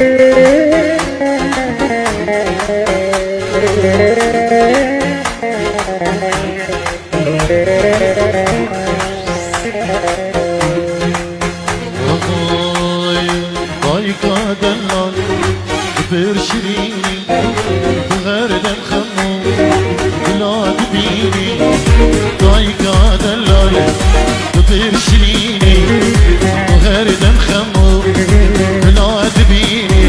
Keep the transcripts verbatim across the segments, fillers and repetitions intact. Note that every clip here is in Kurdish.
Oy, dayka delal, bi pêr şirînî, bi her dem xem û bila dibînî. Dayka delal, bi pêr şirînî, bi her dem xem û bila dibînî.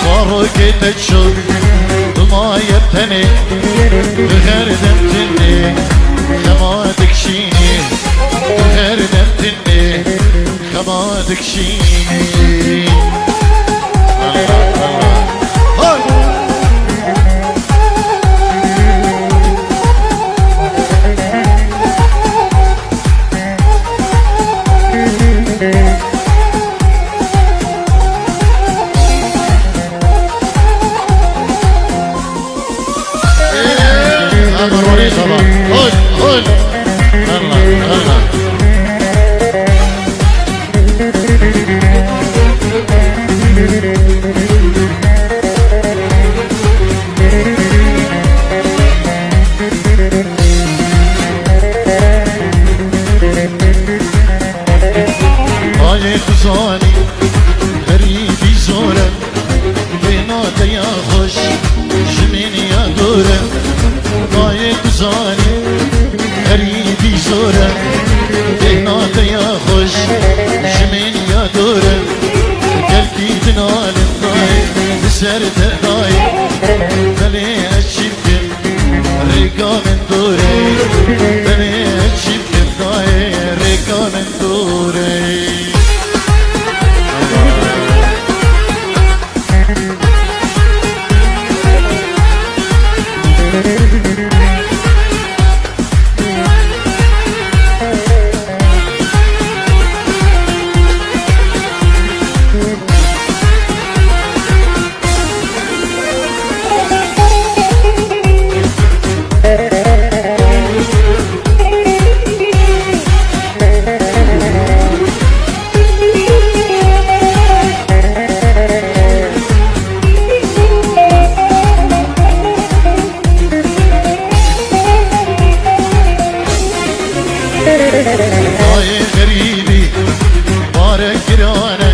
Zarokê te çû, bi maye tenê, bi her dem tenê, xema dikşînî, bi her dem tenê. Xema dikşînî. Allah, Allah. Hay! Hol, hol. Halla, halla. Ayê tu zanî, xerîbî zor e. Bêhna te ya xweş, ji min ya dor e. Nayê tu zanî, xerîbî zor e. Bêhna te ya xweş, ji min ya dor e. Gelkî din alin dayê, li ser te dayê. Belê ez çi bikim, rêka min dor e. Belê ez çi bikim dayê, rêka min dor e. Dayê xerîbî, barek giran e,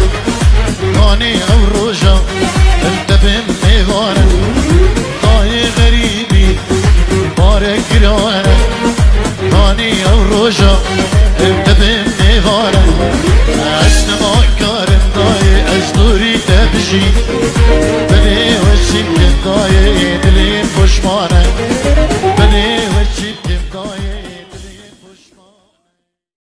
kanê ew roja, em te bêm mêvan e. Dayê xerîbî, barek giran e, kanê ew roja, em te bêm mêvan e. Ez nema karim dayê, ez dorî te bijî, belê we çî bikin dayê, dilê poşman e.